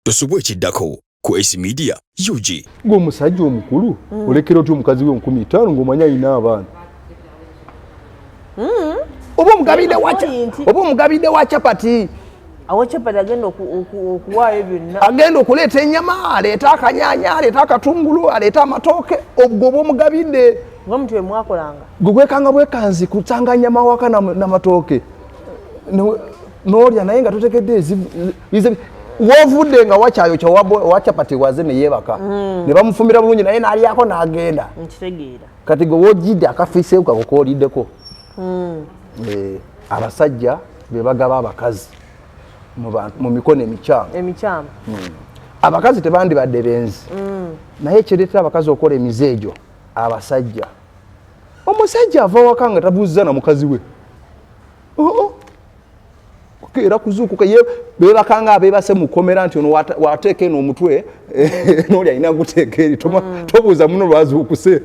Tosubwa ekiddako ku S Media UG. Gwe omusajja omukulu olekera otya omukazi we 5000 ng'omanyi alina abaana? Oba omugabidde wa oba omugabidde wa chapati. Awo chapati agenda okuwaayo byonna. Agenda okuleeta ennyama, aleeta akanyanya, aleeta akatungulu, aleeta amatooke, obwo oba omugabidde. Nga muntu bwe mwakolanga. Gwe gwekanga bwekanzi kusanga nnyama waka n'amatooke. N'olya naye nga totegedde wovudde nga wakyayokya wa chapati waze ne yeebaka. Ne bamufumbira bulungi naye n'alyako n'agenda. Nkitegeera. Kati gwe wojjidde akafiiseewo kako k'oliddeko. Abasajja be bagaba abakazi mu mikono emikyamu. Emikyamu. Abakazi tebandibadde benzi. Naye ekireetera abakazi okukola emize egyo abasajja. Omusajja ava waka nga tabuuzza na mukazi we. Era kuzuukuka ye beebakanga abeebase mu kkomera nti ono wateeka eno omutwe n'oli alina guteeka eri tobuuza muno lwazuukuse.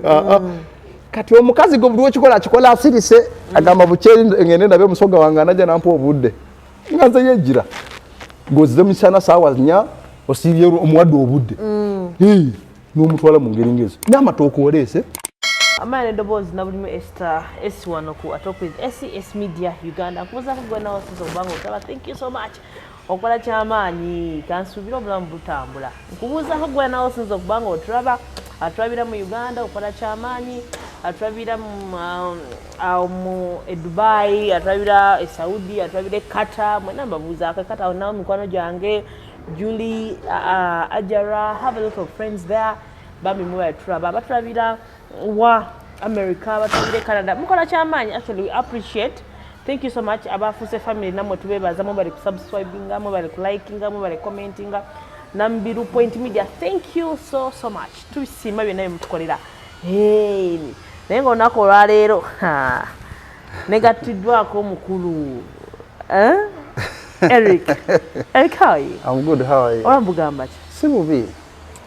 Kati omukazi gwe buli wekikola akikola asirise agamba bukyeri ngende ndabe omusoga wange anajja nampa obudde nga nze yejjira ng'ozize misana saawa 4 osiibye omuwadde obudde n'omutwala mu ngeri ng'ezo n'amatooke oleese. Amanya n'eddoboozi nabulimu Esther S wano ku Talk with SES Media Uganda. Nkubuuzaako gwe nawe osinza okubanga otaba. Thank you so much. Okola kyamaanyi kansuubire obulamu butambula. Nkubuuzaako gwe nawe osinza okubanga otulaba, atulabira mu Uganda okola kyamaanyi, atulabira mu Dubai, atulabira e Saudi, atulabira e Qatar. Mwenna mbabuuzaako e Qatar nawo mikwano gyange Julie, Ajara, have a lot of friends there. Bambi mwe tulaba abatulabira wa America, abatulabira e Canada. Mukola kyamaanyi, actually we appreciate. Thank you so much. Abafuuse family namwe tubeebaza, mwebale kusubscribinga, mwebale kulikinga, mwebale commentinga. Nambiru Point Media, thank you so so much. Tusiima byonna bye mutukolera. Hey, naye ng'olunaku olwaleero negattiddwako omukulu Eric. Eric, how are you? I'm good, how are you? Oba mbugamba ki? Si bubi.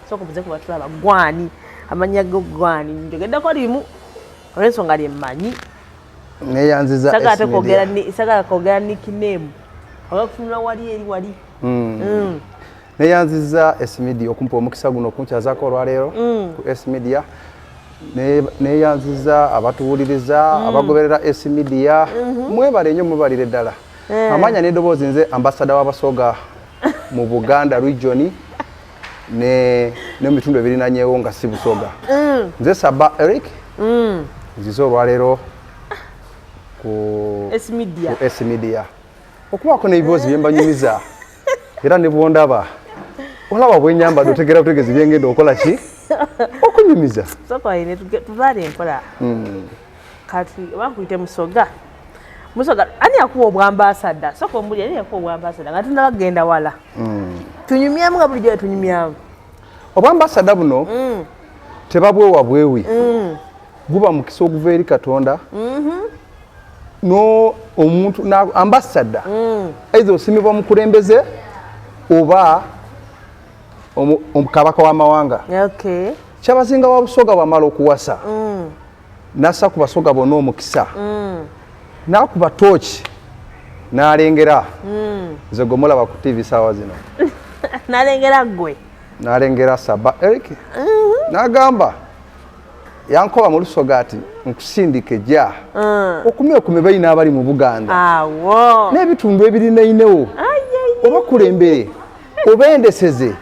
Sooka obuze ku batulaba gwani, amannya go gwani, njogeddeko limu olw'ensonga lye mmanyi. Neyanziza sagala kwogera nickname oba kutunula wali eri wali. Neyanziza S Media okumpa omukisa guno okunkyazaako olwaleero ku S Media. Neyanziza abatuwuliriza, abagoberera S Media. Mwebale nnyo, mwebalire ddala. Amanya n'eddoboozi nze ambassador w'Abasoga mu Buganda region ne mu bitundu ebirinanyeewo nga si Busoga. Nze Saba Eric. Nzize olwaleero ku S Media. Ku S Media. Okubaako n'ebibuuzo bye mbanyumiza era ne bw'ondaba olaba bwenyambadde otegeera butegeezi byengenda okola ki okunyumiza. Sooka ine tubaale enkola. Kati oba nkuyite Musoga. Musoga ani yakuwa obwambasada? Sooka ombulire ani yakuwa obwambasada nga tunaba kugenda wala. Tunyumyamu nga bulijjo tunyumyamu. Obwambasada buno tebabwewa bwewi. Guba mukisa okuva eri Katonda. No omuntu na ambassador either osimibwa mukulembeze oba omukabaka w'amawanga. Kyabazinga wa Busoga bwamala okuwasa nassa ku Basoga bonna omukisa n'akuba tooki n'alengera nze gwe mulaba ku TV saawa zino. N'alengera ggwe. N'alengera Saba Eric n'agamba yankoba mu Lusoga ati nkusindike ja okume balina abali mu Buganda n'ebitundu ebirinainewo obakulembere obendeseze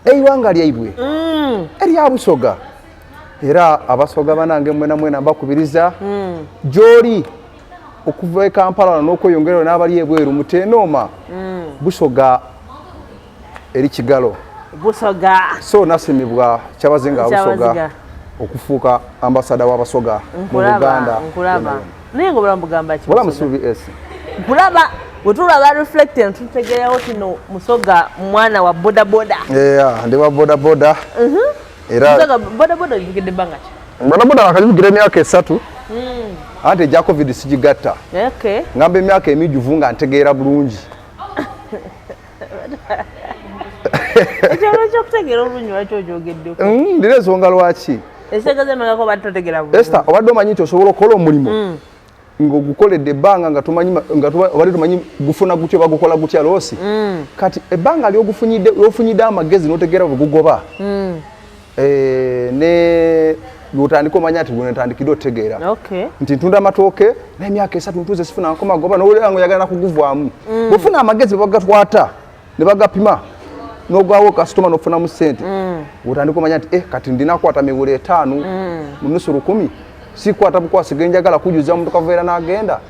eiwanga lyaibwe erya Busoga. Era Abasoga banange mwena mwena mbakubiriza gy'oli okuva e Kampala n'okweyongerayo n'abali ebweru muteenooma Busoga eri Kigalo. Busoga. So nasimibwa Kyabazinga Busoga okufuuka ambasada w'Abasoga mu Buganda. Nkulaba. Naye ng'obulamu bugamba ki? Bulamu CBS. Nkulaba bwe tulaba reflecting tutegeerawo kino Musoga mwana wa bodaboda. Yeah, ndi wa bodaboda. Era Musoga bodaboda ogivugidde bbanga ki? Bodaboda nakagivugira emyaka 3. Anti egya COVID sigigatta. Ngamba emyaka emijjuvu nga ntegeera bulungi. Ekyalo ky'okutegeera obulungi lwaki ogyogeddeko? Ndira ensonga lwaki. Esente z'emabegako obadde totegeera bulungi. Esther, obadde omanyi nti osobola okukola omulimu Ng'ogukoledde ebbanga nga tumanyi nga obadde tumanyi gufuna gutya, bagukola gutya loss. Kati ebbanga lyofunyidde amagezi n'otegeera bwe gugoba, ne lwotandika omanya nti guno ntandikidde otegeera nti ntunda amatooke n'emyaka 3 ntuze sifuna nkomagoba, nowulira nga oyagala nakuguvaamu. Bw'ofuna amagezi bwe bagatwata ne bagapima n'ogwawo kasitoma n'ofunamu ssente, otandika omanya nti kati ndina kukwata miwula 5 mu nusu 1000, sikwata bukwasi genjagala kujuza muntu kaveera n'agenda.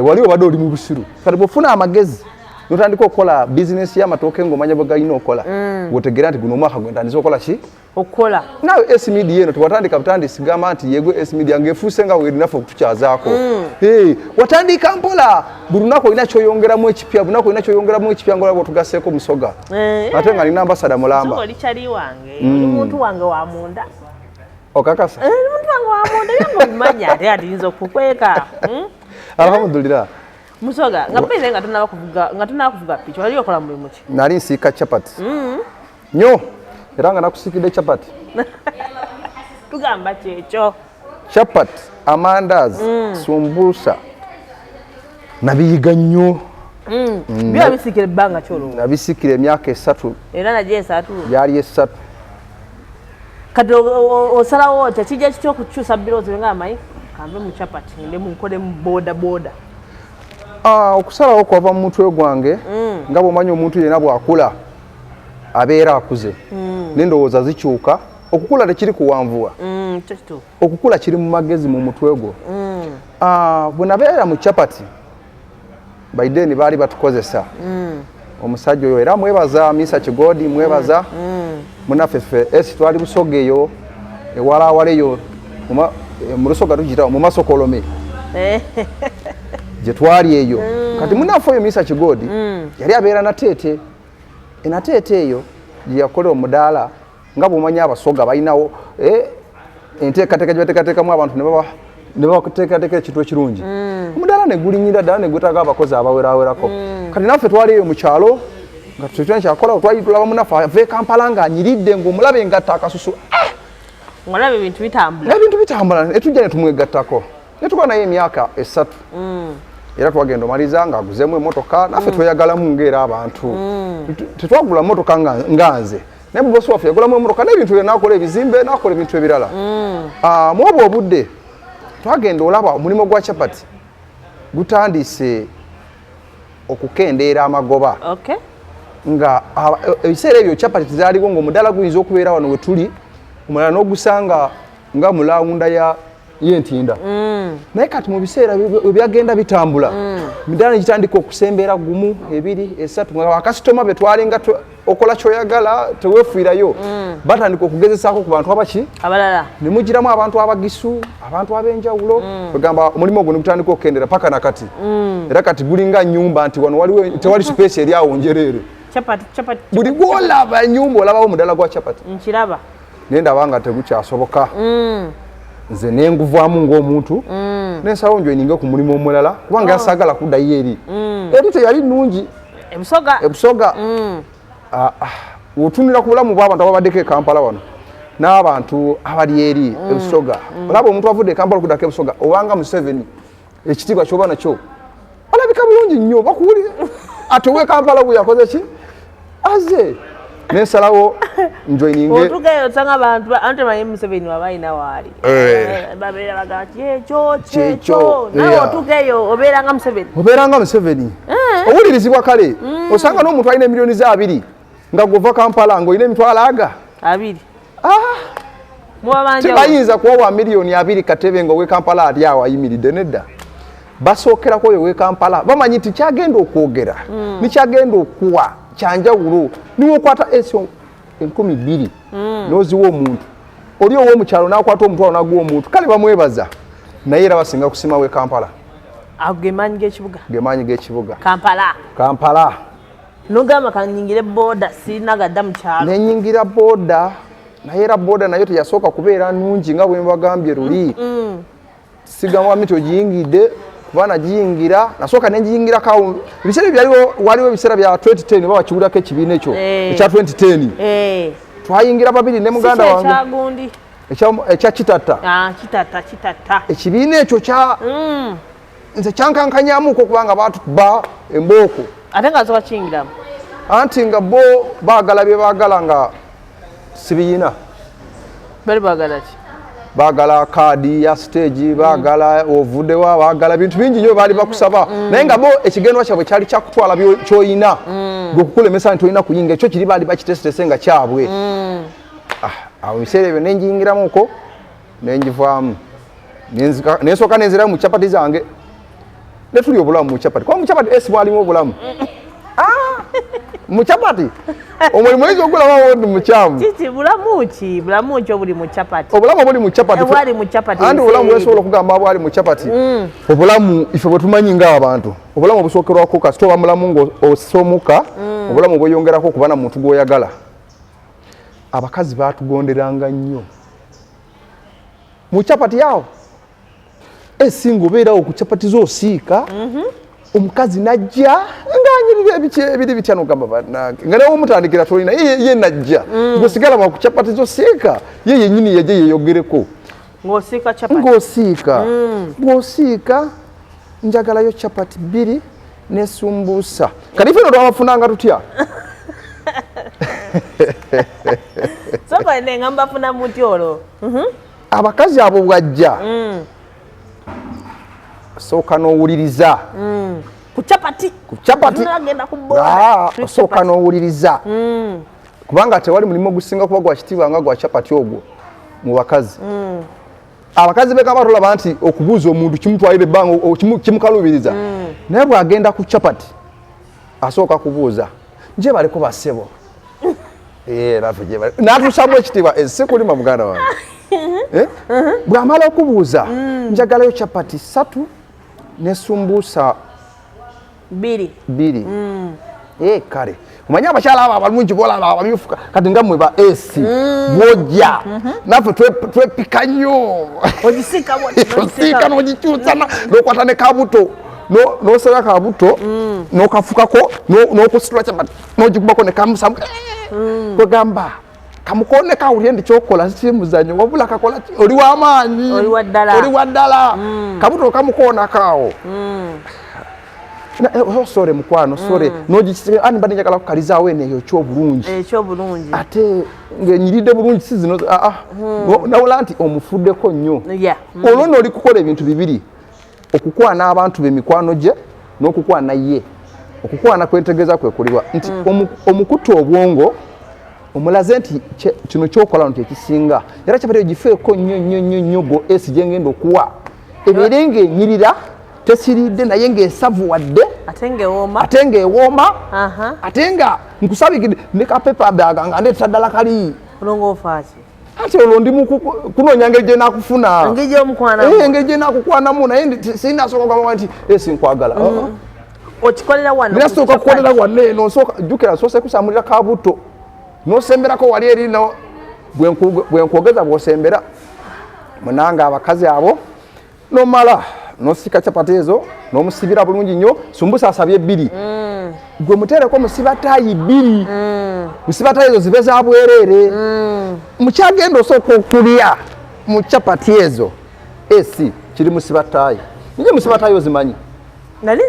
Wali obadde oli mu busiru. Kati bw'ofuna amagezi notandika okukola bizinesi y'amatooke ng'omanya bwe galina okola, bw'otegeera nti guno omwaka gwe ntandise okola ki? Okukola. Naawe S Media eno tewatandika butandisi gamba nti yegwe S Media ng'efuuse nga weerinaffe okutukyazaako. Hey, watandika mpola, buli lunaku olina kyoyongeramu ekipya, buli lunaku olina kyoyongeramu ekipya, ngaolaba otugasseeko Musoga, ate nga nina ambasada mulamba. Musoga oli kyali wange, oli muntu wange wa munda. Okakasa? Oli muntu wange wa munda, byange obimanya, ate ati yinza okukweka. Alhamdulillah. Musoga, nga mbize nga tonaba kuvuga piki, wali okola mulimu ki? Nali nsiika chapati nnyo, era nga nakusiikidde chapati. Tugamba kyekyo. Chapati, amandazi, sumbusa, nabiyiga nnyo. Biba bisiikira ebbanga kyolwo? Nabisiikira emyaka 3. Era nagyo 3? Byali 3. Kati osalawo otya? Kijja kitya okukyusa birowoozo nga amanyi kanve mu chapati ngende munkole mu boda boda? Okusalawo kwava mu mutwe gwange. Nga bw'omanyi omuntu yenna bw'akula abeera akuze, n'endowooza zikyuka. Okukula tekiri kuwanvuwa. Kyo kituufu. Okukula kiri mu magezi, mu mutwe gwo. Bwe nabeera mu chapati, by then baali batukozesa omusajja oyo, era mwebaza Misa Kigodi, mwebaza munaffe. Ffe esi twali Busoga eyo ewalawala eyo mu Lusoga tugiyita mu Masokolome gye twali eyo. Kati munaffe oyo Misa Kigodi yali abeera Nateete. Enateete eyo gye yakolera omudaala. Nga bw'omanyi Abasoga balinawo enteekateeka gye bateekateekamu abantu ne bateekateeka ekintu ekirungi. Omudaala ne gulinyira ddala ne gwetaaga abakozi abawerawerako. Kati naffe twali eyo mu kyalo nga tetulina kyakola, twali tulaba munaffe ava e Kampala ng'anyiridde, ng'omulaba engatta akasusu. Ng'olaba ebintu bitambula. Ebintu bitambula, netujja ne tumwegattako ne tukola naye emyaka 3. Era twagenda omaliza ng'aguzeemu emmotoka, naffe tweyagalamu ng'era abantu. Tetwagula mmotoka nga nze, naye mubosi waffe yagulamu emmotoka n'ebintu bye, nakola ebizimbe, nakola ebintu ebirala. Mu obwo obudde twagenda olaba omulimu gwa chapati gutandise okukendeera amagoba, nga ebiseera ebyo chapati tezaaliwo, ng'omudaala guyinza okubeera wano we tuli, omulala n'ogusanga nga mu lawunda ya y'entinda. Naye kati mu biseera bwe byagenda bitambula, emidaala negitandika okusembeera 1, 2, 3, nga bakasitoma be twalinga okola kyoyagala teweefiirayo, batandika okugezesaako ku bantu abaki abalala. Ne mugiramu abantu abagisu, abantu ab'enjawulo. Kwegamba omulimu ogwo ne gutandika okukendera paka nakati. Era kati gulinga nyumba nti wano waliwo tewali space eri awo njereere. Chapati, chapati. Buli gwolaba enyumba olabawo omudaala gwa chapati. Nkiraba. Naye ndaba nga tegukyasoboka, nze nenguvaamu ng'omuntu, nensalawo njoininge ku mulimu omulala, kubanga yasaagala kuddayo eri. Eri teyali nnungi. Ebusoga. Ebusoga. Otunula ku bulamu bw'abantu ababaddeko e Kampala wano n'abantu abali eri Ebusoga, olaba omuntu avudde e Kampala okuddako Ebusoga, obanga Museveni ekitiibwa kyoba nakyo, olabika bulungi nnyo, bakuwulire. Ate owe Kampala bwe yakoze ki aze, nensalawo njoininge. Otugayo osanga abantu anti manyi Museveni waba alina waali. Babeera bagamba kyekyo kyekyo. Kyekyo, nawe otugayo obeera nga Museveni. Obeera nga Museveni, owulirizibwa. Kale osanga n'omuntu alina emiliyoni za 20 nga gwova Kampala ng'olina emitwalo aga 20. Muba banjawulo. Tebayinza kuwa wa miliyoni 20 katebe nga owe Kampala ali awo ayimiridde. Nedda, basookerako oyo owe Kampala. Bamanyi nti kyagenda okwogera nikyagenda okuwa kyanjawulo. Niwe okwata esi 2000 n'oziwa omuntu oli ow'omukyalo, n'akwata omutwalo n'aguwa omuntu, kale bamwebaza, naye era basinga kusima we Kampala. Ago ge maanyi g'ekibuga. Ge maanyi g'ekibuga. Kampala. Kampala. Nogamba kanyingire boda, sirina gadda mu kyalo. Nenyingira boda, naye era boda nayo teyasooka kubeera nnungi nga bwe mbagambye luli. Sigamba miti ogiyingidde, kuba nagiyingira, nasooka nengiyingirako ebiseera byaliwo, waliwo ebiseera bya 2010 oba wakiwulirako ekibiina ekyo ekya 2010. Twayingira babiri ne muganda Si wange. Ekyagundi. Ekya Kitatta. Ah, Kitatta, Kitatta. Ekibiina ekyo kya Nze kyankankanyamuko kubanga batukuba embooko. Ate nga zoka kiyingiramu. Anti nga bo baagala bye baagala nga sibiyina. Bali baagala ki? Baagala kaadi ya stage, baagala ovuddewa, baagala bintu bingi nnyo baali bakusaba. Naye nga bo ekigendwa kyabwe kyali kyakutwala ky'oyina. Gwe okukulemesa nti olina kuyinga, ekyo kiri baali bakiteeseteese nga kyabwe. Awo ebiseera ebyo ne njiyingiramuko ne ngivaamu. Ne nsooka ne nzirayo mu capati zange. Ne tulya obulamu mu capati. Kuba mu capati esi mwalimu obulamu. Mu capati omulimu oyinza ogulaba ndi mukyamu. Kiki bulamu ki? Bulamu ki obuli mu capati? Obulamu obuli mu capati. Obwali mu capati. Anti obulamu bwesobola okugamba bwali mu capati. Obulamu ife bwe tumanyi ng'abantu. Obulamu obusookerwako kasita oba mulamu ng'osomuka, obulamu bweyongerako okuba na muntu gw'oyagala. Abakazi baatugonderanga nnyo. Mu capati yawo esinga obeerawo ku capati z'osiika. Omukazi najja ng'anyirira ebiri bitya n'ogamba bannange nga nawe omutandikira tolina ye najja gwesigala ku capati z'osiika ye yennyini yajja yeeyogereko. Ng'osiika capati. Ng'osiika. Ng'osiika njagalayo capati 2 ne sumbusa. Kati ffe twabafunanga tutya? Soka ne ngamba funa muti olwo. Abakazi abo bwajja. Sooka n'owuliriza. Ku capati. Ku capati. Agenda ku boda. Sooka n'owuliriza. Kubanga tewali mulimu gusinga kuba gwa kitiibwa nga gwa capati ogwo mu bakazi. Abakazi beka batolaba nti okubuuza omuntu kimutwalira ebbanga kimukalubiriza. Naye bw'agenda ku capati asooka kubuuza gye baliko bassebo. N'atuusaamu ekitiibwa si kulima muganda wange. Bw'amala okubuuza njagalayo capati 3 ne sumbusa 2. 2. Kale omanyi abakyala abo abalungi bolaba abamyufu kati nga mmwe ba AC bw'ojja naffe twepika nnyo. Ogisiika Osiika n'ogikyusa n'okwata ne kabuto n'osala kabuto n'okafukako n'okusitula capati n'ogikubako ne kamusamu. Kwegamba kamukone kawulire ndi kyokola si muzannyo wabula kakola oli w'amaanyi. Oli wa ddala. Oli wa ddala. Kabuto kamukoonako awo. Sore mukwano sore n'ogikisiga ani mbadde njagala kukalizaawo eno eyo ekyobulungi. Ekyobulungi. Ate ng'enyiridde bulungi si zino nawula nti omufuddeko nnyo. Olwo nno oli kukola ebintu bibiri, okukwana abantu b'emikwano gye n'okukwana ye. Okukwana kwentegeeza kwe kuliwa nti omukutte obwongo omulaze nti kino ky'okola nti ekisinga era kyabadde ogifeeko nnyo nnyo nnyo nnyo go esi gye ngenda okuwa ebeere ng'enyirira tesiridde naye ng'esavuwadde ate ng'ewooma ate ng'ewooma ate nga nkusabikidde ne kapepa bag nga ndeeta ddala kali. Olwo ng'ofa ki? Ate olwo ndi kunoonya ngeri gye naakufuna. Engeri gy'omukwanamu. Engeri gye naakukwanamu naye sinasooka kugamba nti esi nkwagala. Okikolera wano. Nasooka kukolera wano eno nsooka jjukira nsoose kusamulira kabuto n'osemberako wali eri bwe nkwogeza bw'osembera munanga abakazi abo n'omala n'osika capati ezo n'omusibira bulungi nnyo. Sumbusa asabye 2. Gwe muteereko musibataayi 2. Musibataayi ezo zibe za bwereere. Mukyagenda osooka okulya mu capati ezo esi kiri musibataayi. Nje musibataayi ozimanyi? Nali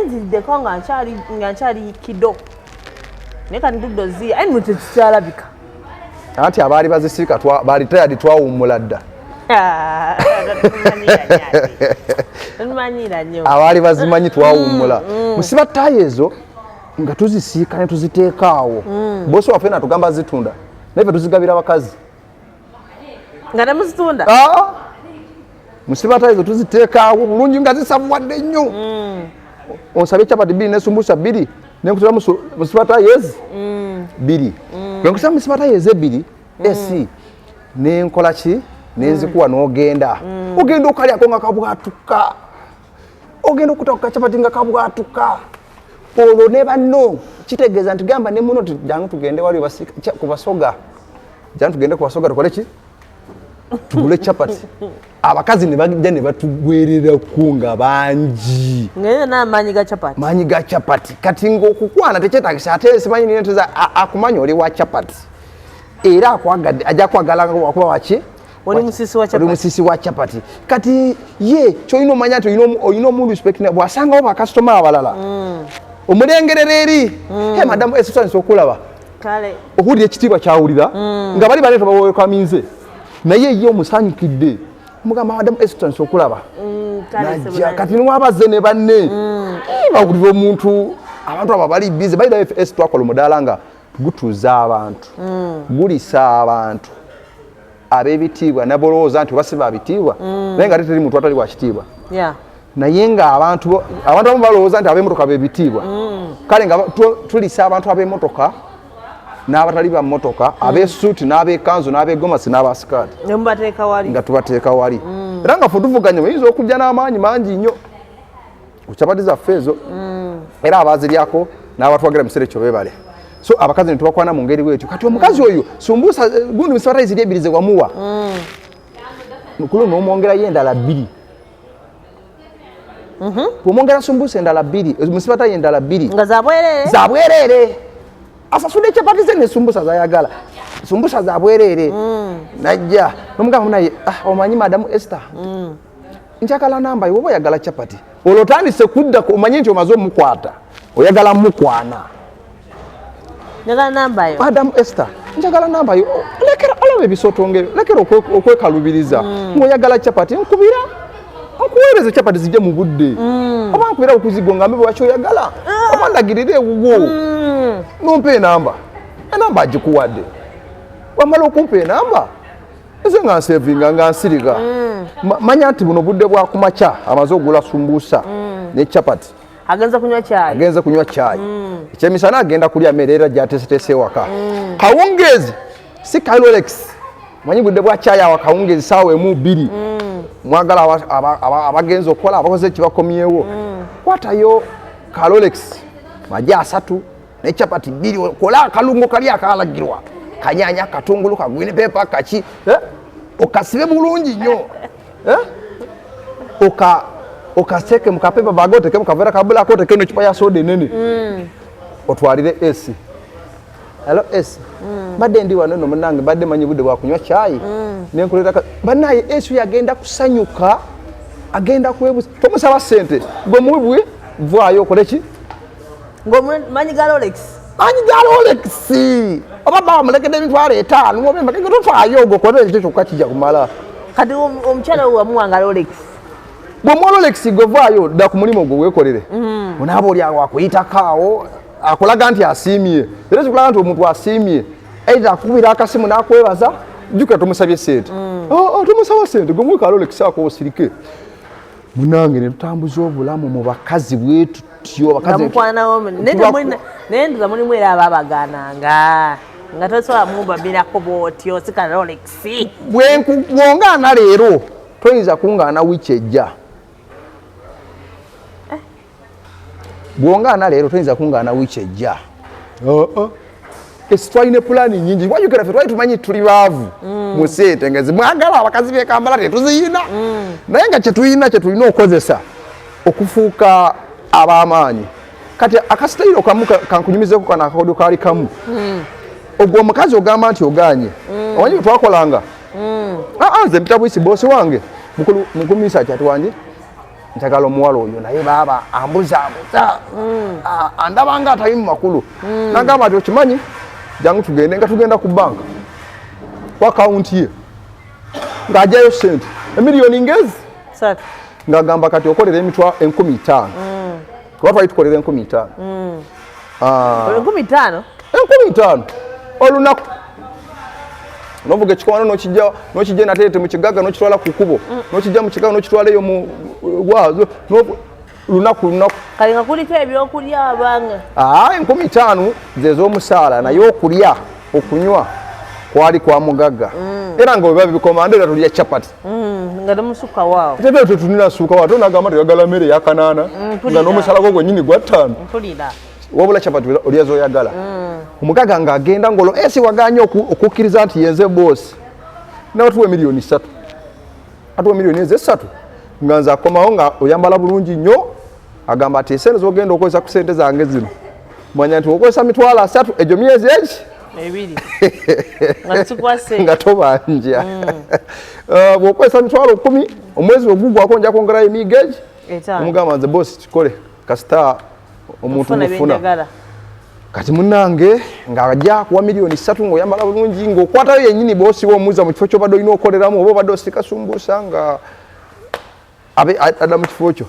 nziriddeko nga nkyali kido. Naye kati ntudde oziya, ayi nno tekikyalabika. Anti abaali bazisiika baali tayadi twawummula dda. Tumanyira nnyo. Abaali bazimanyi twawummula. Musibataayi ezo nga tuzisiika ne tuziteeka awo. Bosi waffe natugamba zitunda naye ffe tuzigabira abakazi. Nga temuzitunda? Musibataayi ezo tuziteeka awo bulungi nga zisavuwadde nnyo. Onsabye capati 2 ne sumbusa 2 ne nkutera musibataayi ezi 2. Bwe nkutera musibataayi ezi 2 esi ne nkola ki? Ne nzikuwa n'ogenda. Ogenda okalyako nga kabwatuka. Ogenda okuta ku kacapati nga kabwatuka. Olwo ne banno kitegeeza nti gamba ne muno jangu tugende wali ku Basoga. Jangu tugende ku Basoga tukole ki? Tugule capati. Abakazi ne bajja ne batugwererako nga bangi. Naye n'amaanyi ga capati. Maanyi ga capati. Kati ng'okukwana tekyetaagisa ate simanyi nina nti akumanya oli wa capati. Era akwagadde ajja kwagala nga wakuba waki? Oli musisi wa Oli chapati. musisi wa chapati. Kati ye kyolina omanya nti olina omu respect, bw'asangawo bakasitoma abalala omulengerera eri. Hey, madamu Esi, tutandise okulaba. Kale. Okuwulira ekitiibwa kyawulira nga bali baleeta bawekaminze, naye ye omusanyukidde, mugamba, "Madamu Esi, tutandise okulaba." Kale. Najja Sebulani. Kati niwabazze ne banne. Bawulira omuntu, abantu abo bali busy balira. Fs twakola omudaala nga gutuuza abantu, gulisa abantu ab'ebitiibwa nabolowooza nti oba si babitiibwa, naye nga ate teri muntu atali wa kitiibwa. Naye nga abantu abamu balowooza nti ab'emmotoka b'ebitiibwa. Kale nga tulisa abantu ab'emmotoka n'abatali ba mmotoka, ab'esuuti n'ab'ekanzu n'ab'egomasi n'abasikaati. Ne mubateeka wali. Nga tubateeka wali, era nga fe tuvuganya, oyinza okujja n'amaanyi mangi nnyo ku capati zaffe ezo, era abaziryako n'abatwagira mu kiseera ekyo beebale. So abakazi ne tubakwana mu ngeri bwetyo. Kati omukazi oyo sumbuusa gundi musibatayi ziri ebiri ze wamuwa, kulo n'omwongerayo endala bbiri. Bw'omwongera sumbuusa endala bbiri, musibatayi endala bbiri nga zabwerere. Zabwereere. Asasudde capati ze ne sumbusa zayagala, sumbusa zabwereere. Najja nomugamba, "Munaye, ah, omanyi madamu Esther, njagala namba yo, oba oyagala capati." Olwo otandise kudda omanye nti omaze omukwata, oyagala mukwana. Njagala namba yo. "Madamu Esther, njagala namba yo." Lekera olaba ebisotonge, lekera okwekalubiriza. "Ng'oyagala capati, nkubira nkuweereze capati zijje mu budde, oba nkubira okuzigo ngambe bwewaki oyagala, oba ndagirire ewuwo nompa enamba." Enamba agikuwadde. Wamala okumpa enamba, nze nga nsevinga, nga nsiriga. Manya nti buno budde bwa kumakya, amaze ogula sumbuusa ne capati. Agenza kunywa kyayi. Agenze kunywa caayi. Ekyemisana agenda kulya mmere era gyateeseteese ewaka. Kawungeezi si Rolex, manyi budde bwa caayi awo kawungeezi saawa 1, 2, mwagala abagenzi okukola, abakoze ekibakomyewo, kwatayo ka Rolex maji 30 ne capati 2, kola akalungo kali akalagirwa, kanyanya, katungulu, ka green pepper, kaki, eh? Okasibe bulungi nnyo, eh? Okaseke mu kapepa bag, oteke mu kaveera kabulako, oteke necupa ya soda enene, otwalire esi. "Hello Esi, mbadde ndi wano nno munange, mbadde manyi budde bwakunywa caayi, nenkolera bannaye." Esi yagenda kusanyuka, agenda kwebuza. Tomusaba sente, gwe muwibwi, vaayo okole ki? Ng'omanyi ga Rolex. Manyi ga Rolex, oba bamulekedde 50,000, oba emeka, tofaayo, ogwo okole ekyo kyokka kijja kumala. Kati omukyala we wamuwanga Rolex. Bw'omuwa Rolex, gwe vaayo dda ku mulimu gwe weekolere. Onaaba oli awo akuyitako awo, akulaga nti asiimye, era kikulaga nti omuntu asiimye, either akukubira akasimu n'akwebaza. Jjukira tomusabye sente. Oh, oh, tomusaba sente, gwe muwe ka Rolex ako osirike. Munange, ne tutambuza obulamu mu bakazi bwe tutyo. Nga Abakazi mukwanawo, naye naye ndoza mulimu era abaabagaananga nga tosobola mubabirako bwotyo, si ka Rolex. Bwongaana leero, toyinza kungaana wiiki ejja. Bwongaana leero, toyinza kungaana wiiki ejja. Esi twalina pulaani nyingi. Wajukira ffe twali tumanyi tuli baavu mu sente, nga zimwagala abakazi b'e Kampala tetuziyina, naye nga kyetulina kyetulina okukozesa okufuuka ab'amaanyi. Kati akasitayiro kamu kankunyumizeko kano akakodyo kaali kamu. Ogwo omukazi ogamba nti oganye, omanyi bwe twakolanga? Ah, ah, nze mpita bwisi bosi wange mukulu mukulu ati wange, njagala omuwala oyo, naye baaba ambuzaabuza. Ah, andaba nga atali mu makulu. Nagamba nti, "Okimanyi, jangu tugende." Nga tugenda ku banka ku akawunti ye, ng'ajayo sente emiliyoni ngezi. 3. Ng'agamba, "Kati okolera emitwa 5,000, kuba twali tukolera 5,000." Ah, 5,000? 5,000 olunaku. Novuga ekikomano nokijja, nokijja Nateete mu kigaga, nokitwala ku kkubo, nokijja mu kigaga, nokitwala eyo mu gwazo, lunaku lunaku. Kale nga kuliko ebyokulya abanga? Aa, 5,000 ze z'omusaala, naye okulya okunywa kwali kwa mugagga, era nga weba bikomando, era tulya capati. Nga temusukka waawo. Tebe tetunina suuka wa tonagamba tuyagala mmere yakanaana nga n'omusala gwo gwennyini gwa 5. Mpulira. Wabula capati olya zoyagala. Omugaga ng'agenda ngolo esi waganye okukkiriza nti yenze boosi, nabatuwa emiliyoni 3, atuwa emiliyoni ezo 3, nga nze akomawo nga oyambala bulungi nnyo. Agamba ati, "Esente zogenda okozesa ku sente zange zino, manya nti okozesa 30,000 egyo myezi egi." Ebiri nga tukwase nga tobanja. Bw'okozesa 100,000 omwezi ogugwako nja kwongerayo emigeji. 5. Omugamba nze bosi kikole kasita omuntu Ofuna mufuna. byenjagala. Kati munnange ng'ajja kuwa 3 million ng'oyambala bulungi ng'okwatayo yennyini boosi w'omuza mu kifo ky'obadde olina okoleramu oba obadde osika sumbuusa nga abe adda mu kifo kyo.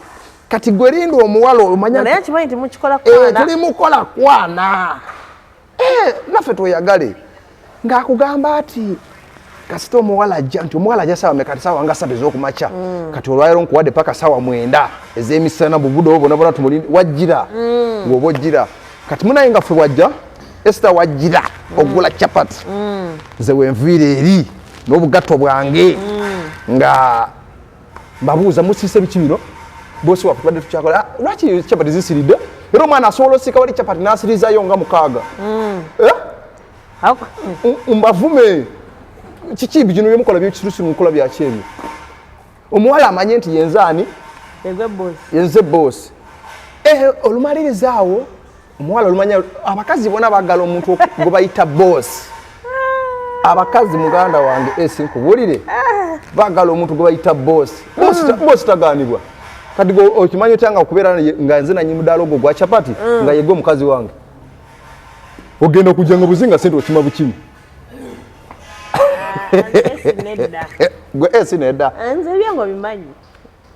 Kati gwe linda omuwala omanya Naye kimanyi nti mukikola kwana. Tuli mukola kwana. Naffe tweyagale. Ng'akugamba ati kasita omuwala ajja nti omuwala ajja saawa meka, saawa nga 3 ez'okumakya. Kati olwaleero nkuwadde paka saawa 9 ez'emisana bubudo obwo bwonna bwonna tumulinde wajjira. Bw'oba ojjira. Kati munaye nga ffe wajja, Esther wajjira ogula chapati. Nze wenviira eri n'obugatto bwange nga mbabuuza musiise biki bino? Bosi waffe tubadde tukyakola. Lwaki chapati zisiridde? Era omwana asobola osika wali chapati n'asirizayo nga 6. Mbavume. Kiki bino bye mukola by'ekisirusiru mukola bya ki ebyo? Omuwala amanye nti yenze ani? Yegwe boss. Yenze boss. Olumaliriza awo omuwala olumanya abakazi bonna baagala omuntu gwe bayita boss. Abakazi muganda wange esi nkubuulire baagala omuntu gwe bayita boss. Boss tagaanibwa. Kati gwe okimanyi otya nga okubeera nga nze nannyini mudaala ogwo gwa chapati nga yegwe omukazi wange. Ogenda kujja nga buzinga ssente okima bukimi. Nedda. Gwe esi nedda. Nze ebyange obimanyi.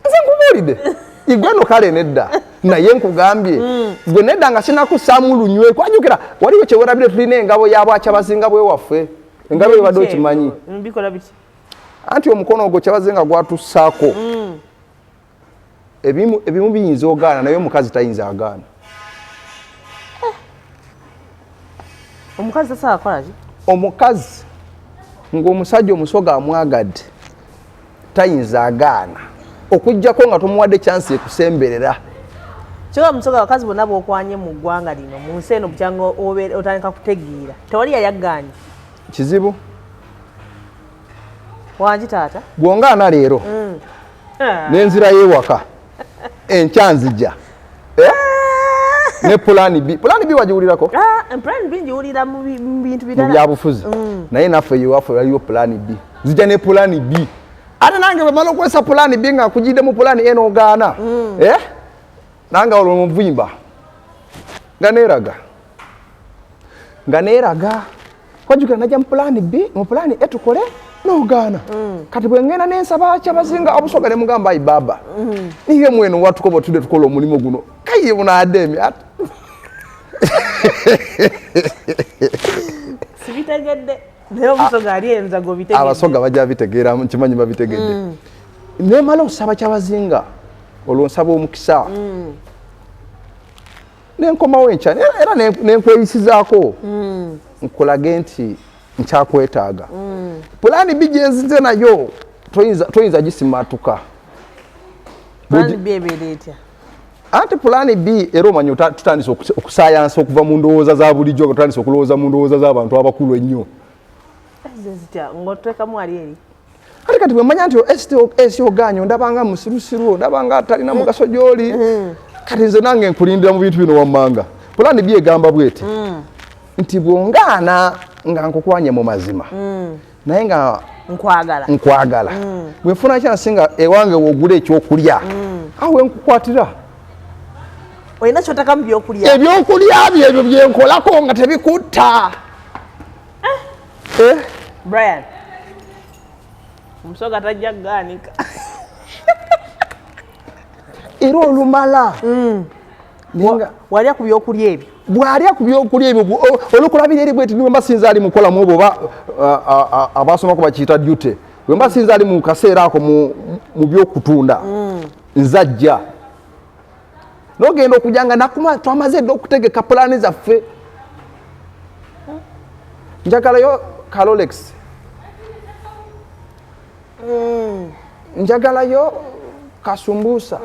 Nze nkubuulidde. Igwe no kale nedda. Naye nkugambye. Gwe nedda nga sinakussaamu lunywe. Kwajjukira waliwo kye weerabire tulina engabo ya bwakyabazinga bwewaffe. Engabo eyo badde okimanyi. Bikola biki? Anti omukono ogwo kyabazinga gwatussaako. Ebimu biyinza ogaana naye omukazi tayinza agaana. Omukazi tasobola kukola ki? Omukazi ng'omusajja omusoga amwagadde tayinza agaana okuggyako nga tomuwadde chance ekusemberera. Kyokka musoga abakazi bonna b'okwanye mu ggwanga lino mu nsi eno bukyanga otandika kutegeera tewali yali aggaanye. Kizibu. Wangi taata? Bw'ongaana leero n'enzira y'ewaka enkya nzija. Ne pulaani B. Pulaani B wagiwulirako? Pulaani B ngiwulira mu bintu birala. Mu byabufuzi. Naye naffe ewaffe waliyo pulaani B. Nzija ne pulaani B. Ate nange bwe mmala okukozesa pulaani B nga nkugidde mu pulaani A n'ogaana. Nange olwo muvimba. Nga neeraga. Nga neeraga. Kwajjukira najja mu pulaani B, mu pulaani A tukole n'ogaana. Kati bwe ngenda ne nsaba kyabazinga obusoga ne mugamba ayi baaba. Niye mweno watukoba tudde tukola omulimu guno. Kaye bunaadde emi ati. Sibitegedde. Naye obusoga ali enza gwe obitegedde. Abasoga bajja bitegeera, nkimanyi babitegedde. Nemala osaba kyabazinga olwo nsaba omukisa. Nenkomawo enkya era nenkweyisizaako. Nkulage nti nkyakwetaaga. Pulaani B gye nzize nayo toyinza gisimatuka. Pulaani B ebeera etya? Anti pulaani B era omanyi tutandise okusayansa okuva mu ndowooza za bulijjo, nga tutandise okulowooza mu ndowooza z'abantu abakulu ennyo. Ze zitya? Ng'oteekamu ali eri? Ate kati bwe mmanya nti esi ogaanye ondabanga musirusiru, ondabanga atalina mugaso gy'oli. Kati nze nange nkulindira mu bintu bino wammanga. Pulaani B egamba bw'eti. Nti bw'ongaana nga nkukwanye mu mazima. Naye nga nkwagala. Nkwagala. Bwe nfuna chance nga ewange w'ogula ekyokulya, awo we nkukwatira. Olina ky'oteeka mu byokulya? Ebyokulya byo ebyo bye nkolako nga tebikutta. Brian. Omusoga tajja kugaanika. Era olumala. Walya ku byokulya ebyo? Bw'alya ku byokulya ebyo, olukulabira eri bweti, bwe mba sinza ali mukola mu obwo oba, abasomako bakiyita duty. Bwe mba sinza ali mu kaseera ako mu byokutunda, nzajja. N'ogenda okujja nga nakuma, twamaze dda okutegeka pulaani zaffe. Njagalayo ka Rolex. Njagalayo kasumbusa.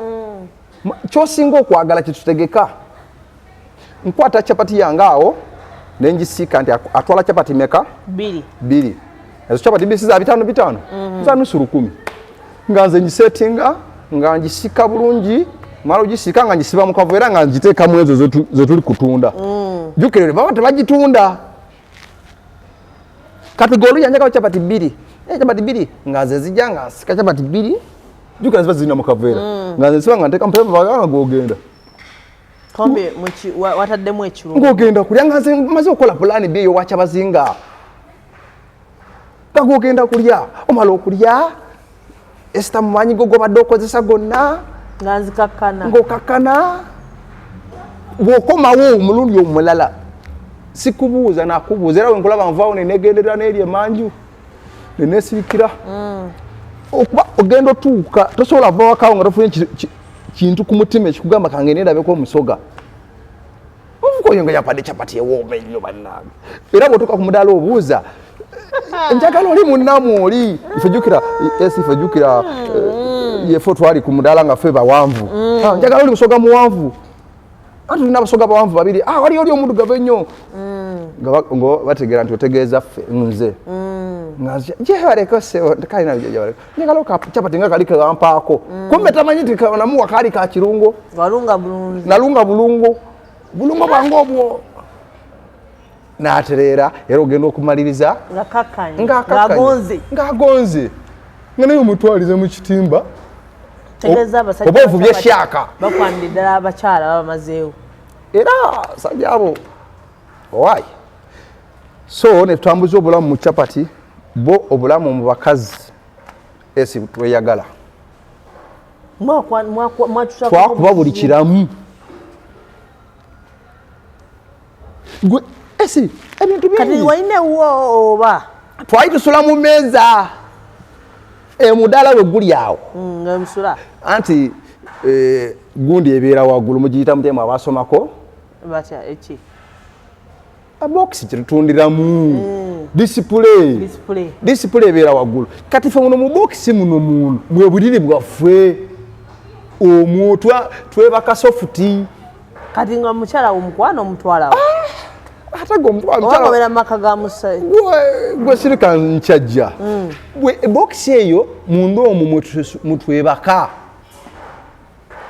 Ky'osinga okwagala kye tutegeka. Nkwata chapati yange awo ne ngisiika nti atwala chapati meka? 2. 2. Ezo chapati mbisi za 5 5. Za nusu lukumi. Nga nze ngisetinga, nga ngisika bulungi, mala ogisika nga ngisiba mu kaveera nga ngiteekamu ezo ze tuli kutunda. Jjukira baba tebagitunda. Kati gwe oluya njagala capati bbiri, capati bbiri nga nze zijja nga nsika capati bbiri, jjukira ziba zirina mu kaveera, nga nze nsiba nga nteeka mupepa nga gwogenda. Kombe wataddemu ekirungo. Ng'ogenda kulya nga nze maze okukola pulaani B eyo wakyabazinga, nga gwogenda kulya, omala okulya esita mu maanyi go gobadde okozesa gonna. Nga nzikakkana. Ng'okakkana, bw'okomawo omulundi omulala sikubuuza nakubuuza, era wenkulaba nvaawo nenegenderera n'eri emanju nenesirikira, okuba ogenda otuuka tosobola va wakawo nga tofunye kintu ku mutima ekikugamba kange nendabeko omusoga. Omuvuka oyo nga yampadde capati ewooma ennyo bannange, era bw'otuuka ku mudaala obuuza, njagala oli munnamu oli ifejjukira esi ifejjukira yefe twali ku mudaala nga ffe bawanvu, njagala oli musoga muwanvu, anti tulina abasoga bawanvu babiri, wali oli omuddugavu ennyo, nga bategeera nti otegeeza ffe nze nga gyebaleko kalina gyebaleko, njagala capati nga kali kewampaako, kumbe tamanyi nti namuwa kaali ka kirungo. Walunga bulungi. Nalunga bulungo, bulungo bwange obwo n'atereera, era ogenda okumaliriza nga ng'akakkanye. Ng'agonze. Ng'agonze, nga naye omutwalize mu kitimba. Tegeeza abasajja oba ovubye shark. Bakwanira ddala abakyala babamazeewo. Era basajja abo owaayi. So ne tutambuza obulamu mu capati, bo obulamu mu bakazi esi tweyagala. Twakuba buli kiramu gwe esi ebintu kati bingi. Walina ewuwo oba? Twali tusula mu mmeeza emudaala we guli awo. Nga musula. Anti gundi ebeera waggulu, mugiyita mutemu abasomako? Batya eki? Bokisi kyetutundiramu, display. Display. Display ebeera waggulu. Kati fe muno mu bokisi muno muno bwe buliri bwaffe omwo, twebaka soft. Kati nga mukyala wo mukwano omutwalawo? Ate gwe omutwala. Oba gobeera mu maka ga musa? Gwe sirika nkyajja. Bwe bokisi eyo munda omwo mutwebaka,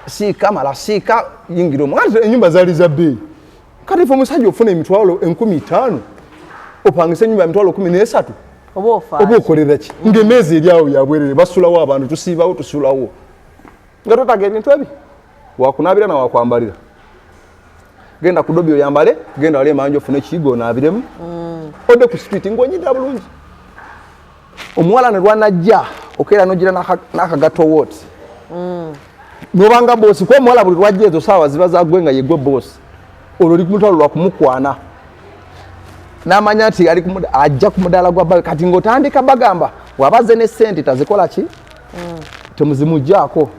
siika mala siika yingira omwo, anti enyumba zaali za bbeeyi. Kati ife omusajja ofuna emitwalo 5000 opangisa enyumba ya mitwalo 13. Oba ofa. Oba okolera ki ng'emeeza eri awo yabwerere, basulawo abantu, tusiibawo, tusulawo, nga totaga ebintu ebi wakunaabira na wakwambalira. Genda ku dobi oyambale, genda wali emanja ofune ekiyigo onaabiremu, odde ku street ng'onyirira bulungi. Omuwala ne lwanajja okeera nogira n'akagato wooti nobanga boss, kuba omuwala buli lwajja ezo saawa ziba zagwe nga yegwe boss. Olwo oli kumutwalo lwa kumukwana, n'amanya nti ali ajja ku mudaala gwa bbawe. Kati ng'otandika bagamba wabaze ne sente tazikola ki, temuzimugjaako,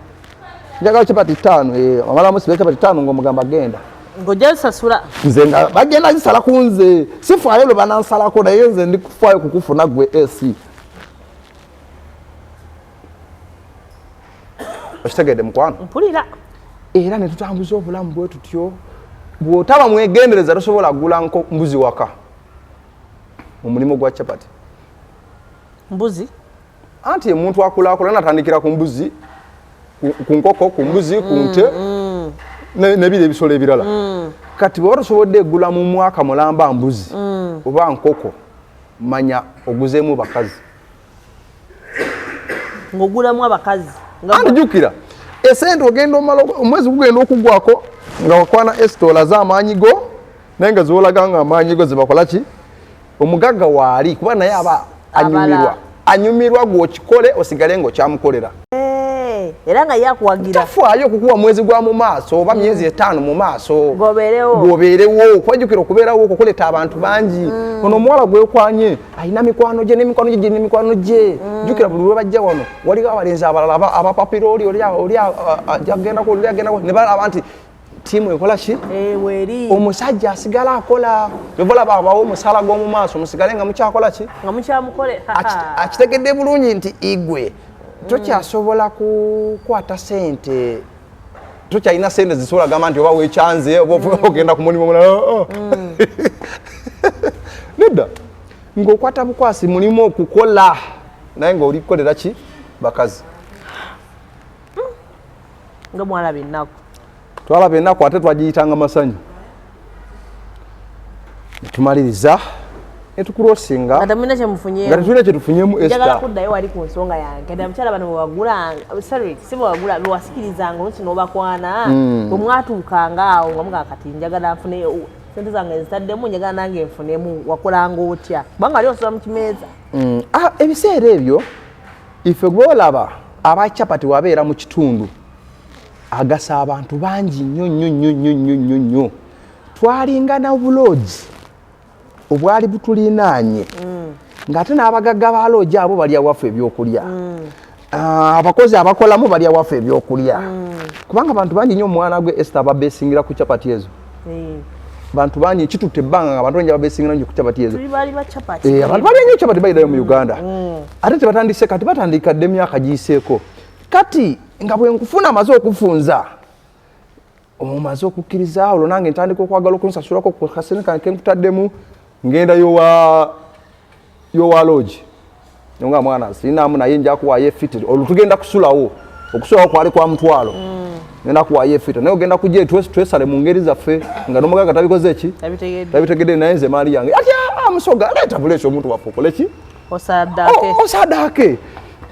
njagala capati ttaano, omala musiba capati ttaano ng'omugamba genda. Ng'ojja zisasula. Nze nga bagenda zisala ku nze, sifaayo lwe banansalako, naye nze ndi kufaayo kukufuna gwe ac. Okitegedde mukwano? Mpulira. Era ne tutambuza obulamu bwe tutyo. Bw'otaba mwegendereza tosobola kugula mbuzi waka mu mulimu gwa capati. Mbuzi? Anti omuntu akulaakulana natandikira ku mbuzi, ku nkoko, ku mbuzi, ku nte, nebiri ebisolo ebirala. Kati bw'oba tosobodde egula mu mwaka mulamba mbuzi oba nkoko, manya oguzeemu bakazi. Ng'ogulamu abakazi. Anti jjukira esente ogenda omala omwezi gugenda okugwako nga wakwana esita olaze amaanyi go, naye nga ziwolaga nga amaanyi go zibakola ki? Omugagga waali kuba naye aba anyumirwa, anyumirwa gw'okikole osigale ng'okyamukolera. Era nga yakuwagira. Tafaayo okukuwa mwezi gwa mu maaso oba myezi 5 mu maaso. Gobeerewo. Gobeerewo, kwajjukira okubeerawo okukuleeta abantu bangi. Ono omuwala gwekwanye alina mikwano gye n'emikwano gye girina mikwano gye. Jjukira buli lwe bajja wano waliwo abalenzi abalala abapapira oli oli oli agendako oli agendako ne balaba nti ttiimu ekola ki? Weeri. Omusajja asigala akola. Kyova olaba abawa omusaala gw'omu maaso musigale nga mukyakola ki? Nga mukyamukole. Akitegedde bulungi nti igwe tokyasobola kukwata sente, tokyalina sente zisobola gamba nti oba wekyanze oba ogenda ku mulimu omulala. Nedda, ng'okwata bukwasi mulimu okukola, naye ng'oli kukolera ki? Bakazi. Nga mwalaba ennaku. Twalaba ennaku ate twagiyitanga masanyu. Netumaliriza. Netukurosinga nga temulina kyemufunyeemu. Nga tetulina kyetufunyemu. Njagala Esther. Kuddayo wali ku nsonga yange. Kati abakyala bano bwewagulanga, sorry, si bwewagula, bewasikirizanga oluusi n'obakwana, bwe mwatuukanga awo nga mugaa kati njagala nfune sente zange nzitaddemu, njagala nange nfunemu, wakolanga otya? Kubanga wali osula mu kimeeza. Ah, ebiseera ebyo ife gwolaba abacapati wabeera mu kitundu agasa abantu bangi nnyo nnyo nnyo nnyo nnyo nnyo nnyo. Twalinga na buloogi obwali butulinaanye, ng'ate n'abagagga ba loogi abo balya waffe ebyokulya. Ah, abakozi abakolamu balya waffe ebyokulya, kubanga abantu bangi nnyo omwana gwe Esther ababesingira ku capati ezo. Bantu bangi kitutte ebbanga nga abantu bangi ababesingira nnyo ku capati ezo. Tuli baali ba capati. Eh, abantu balya nnyo capati bayirayo mu Uganda, ate tebatandise kati, batandika dde emyaka giyiseeko. Kati nga bwe nkufuna amaze okufunza, omaze okukkiriza, olwo nange ntandika okwagala okunsasulako ku kasente kange kenkutaddemu, ngenda yowa loogi nga mwana sirinamu, naye nja kuwaayo efiti. Olwo tugenda kusulawo, okusulawo kwali kwa 500. Ngenda kuwaayo efiti, naye ogenda kujja twesale mu ngeri zaffe nga n'omugagga tabikoze ki? Tabitegedde. Tabitegedde, naye nze maali yange ati "Ah, musoga, leeta buleesi omuntu waffe okole ki?" Osaddaake. Osaddaake.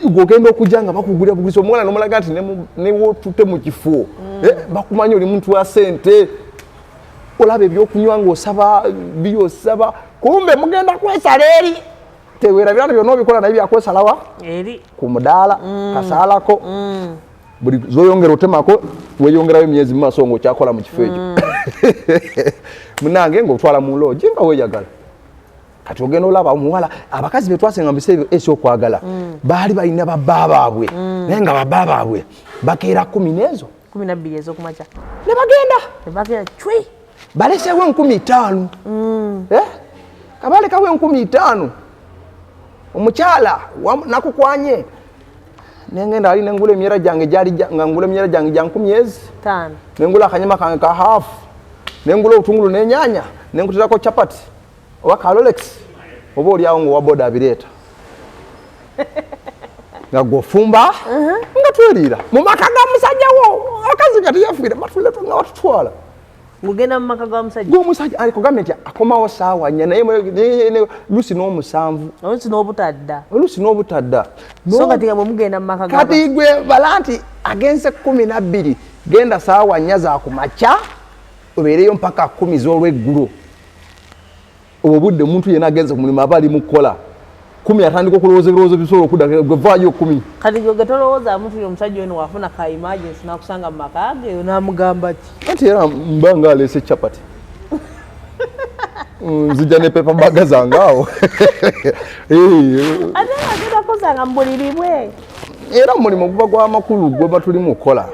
Gwe ogenda okujja nga bakugulira bugulizi omuwala nomulaga nti newotutte mu kifo, eh, bakumanyi oli muntu wa sente. Olaba ebyokunywa ng'osaba byosaba, kumbe mugenda kwesala eri. Tewerabira nti byonna obikola naye byakwesalawa eri ku mudaala kasaalako. Buli zoyongera otemako, weyongerayo emyezi mu maaso ng'okyakola mu kifo ekyo. Munange ng'otwala mu loogi nga weeyagala. Kati ogenda olaba omuwala, abakazi betwasenga mu biseera ebyo esi okwagala baali balina babba baabwe, naye nga babba baabwe bakeera 10 n'ezo 12 ez'okumakya ne bagenda. Ne bagenda cwi. Balesewo 5000. Eh? Kabalekawo 5000. Omukyala nakukwanye nengenda ali nengula emyera gyange gyali nga ngula emyera gyange gya 1000 ezi 5. Nengula akanyama kange ka half, nengula obutungulu n'enyanya, nenkuterako chapati oba kalolex, oba oliawo nga owa boda abireeta nga gwofumba, nga tweriira mu maka ga musajja wo. Abakazi nga teyafiire batuleta nga batutwala. Ng'ogenda mu maka ga musajja. Gwomusajja alikugambye nti akomawo saawa 4, naye lusi n'omusanvu. Oluusi n'obutadda. Oluusi n'obutadda. So kati nga bwe mugenda mu maka ga Kati gwe bala nti agenze 12, genda saawa 4 za kumakya, obeereyo mpaka 10 z'olweggulo. Obwo budde omuntu yenna agenze ku mulimu aba ali mu kukola. 10 atandika okulowooza ebirowoozo bisobola okudda. Gwe vaayo 10. Kati gwe tolowooza muntu oyo omusajja ono wafuna ka emergency nakusanga mu maka ge, onamugamba ki? Anti era mba nga aleese capati, nzija ne paper bag zange awo. Eh, ate nga agenda kusanga mu buliri bwe. Era omulimu guba gwa makulu gweba tuli mukola,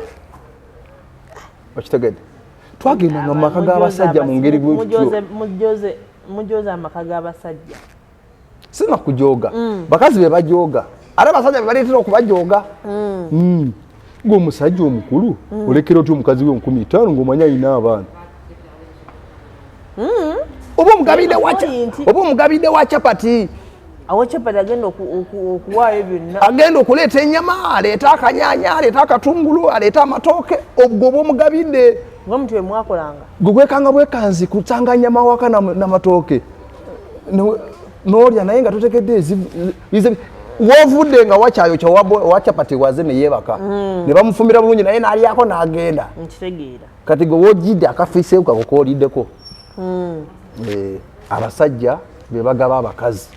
okitegedde? Twagendanga mu maka g'abasajja mu ngeri bwetutyo. Mujoze amaka g'abasajja. Sina kujooga, bakazi be bajooga, ate abasajja be baleetera okubajooga. Ng'omusajja omukulu olekera otya omukazi we 5000 ng'omanyi alina abaana? Oba omugabidde wa Point. Oba omugabidde wa capati. Awo capati agenda okuwaayo byonna. Agenda okuleeta ennyama, aleete akanyanya, aleete akatungulu, aleete amatooke, obwo oba omugabidde. Nga muntu bwe mwakolanga. Gwe gwekanga bwekanzi kusanga nyama waka n'amatooke n'olya, naye nga totegedde wovudde nga wakyayokya wa capati waze neyeebaka ne bamufumbira bulungi, naye n'alyako n'agenda. Nkitegeera. Kati gwe wojjidde akafiiseewo kako kooliddeko. Eh, abasajja be bagaba abakazi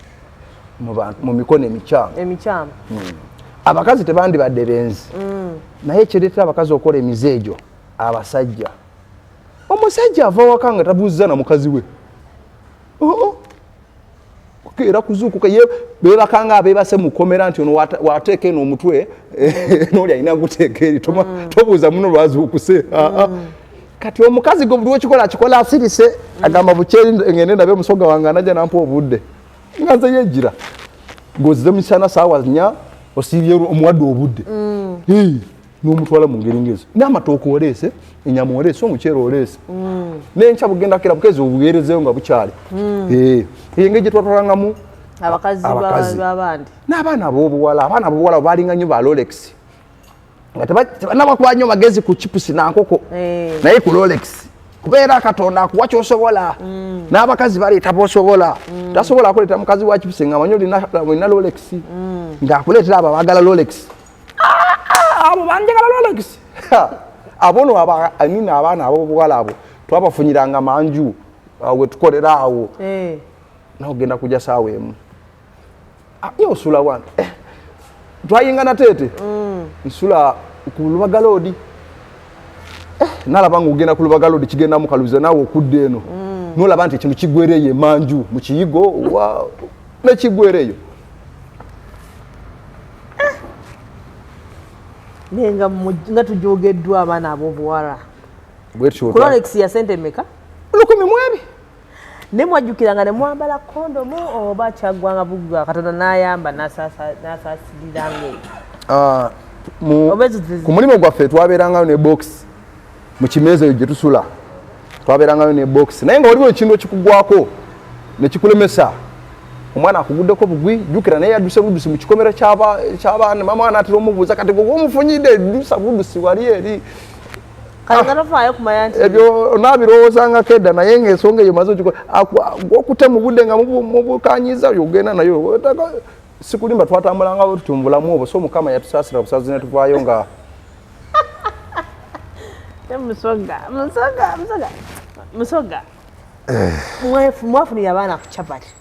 mu mikono emikyamu. Emikyamu. Abakazi tebandibadde benzi, naye ekireetera abakazi okukola emize egyo abasajja. Omusajja ava waka nga tabuuziza na mukazi we. Oo, era kuzuukuka ye beebakanga abeebase mu kkomera nti ono wateeka eno omutwe, n'oli alina guteeka eri. Tobuuza muno lwazuukuse. Ah, ah. Kati omukazi gwe buli wekikola akikola asirise, agamba bukyeri ngende ndabe omusoga wange anajja nampa obudde nga nze yejjira. Ng'ozize misana saawa 4, osiibye, omuwadde obudde. Hey, n'omutwala mu ngeri ngezo, n'amatooke oleese, enyama oleese, omuceere oleese, n'enkya bugenda kera bukezi obuweerezeyo nga bukyali. Eh, eyo engeri gye twatwalangamu abakazi abakazi. B'abandi. N'abaana ab'obuwala, abaana ab'obuwala balinga nnyo ba Rolex, nga tebanabakuba nnyo magezi ku chipusi na nkoko. Eh. Naye ku Rolex Kubeera Katonda akuwa kyosobola. N'abakazi baleeta bosobola. Tasobola kuleeta mukazi wa kipisi nga manyi olina Rolex, ng'akuleetera abo abaagala Rolex. Ah, ah, abo banjagala Rolex. Ha, abo no nina abaana ab'obuwala abo twabafunyiranga manju awo we tukolera awo. Nawe ogenda kujja saawa 1. Ah, ye osula wano? Eh, twayinga nateete nsula ku Lubaga Road. Eh, nalaba nga ogenda ku Lubaga Road kigenda mukaluza naawe okudda eno, nolaba nti ekintu kigwereyo emanju mu kiyigo nekigwereyo. Naye nga nga tujogeddwa abaana ab'obuwala. Bwetyo. Ku Rolex ya sente meka? Lukumi mwebi. Ne mwajjukiranga ne mwambala kondomu oba kyaggwanga buggwa Katonda n'ayamba n'asaasiriranga eyo? Ah, Oba ezo ku mulimu gwaffe twabeerangayo ne box mu kimeeza eyo gye tusula, twabeerangayo ne box, naye nga waliwo ekintu ekikugwako nekikulemesa. Omwana akuguddeko bugwi, jjukira naye yadduse buddusi mu kikomero ky'abaana. Mama anaatera omubuuza, kati gwe omufunyidde ddusa buddusi wali eri. Kale nga tofaayo kumanya nti Ebyo naabirowoozangako edda, naye ngaensonga eyo maze okute mu budde nga mubukanyiza ogenda nayo. Sikulimba, twatambulanga tuti mu bulamu obwo, so Mukama yatusaasira busazi ne tuvaayo nga Te Musoga, Musoga, Musoga, Musoga. Mwafunira abaana ku chapati.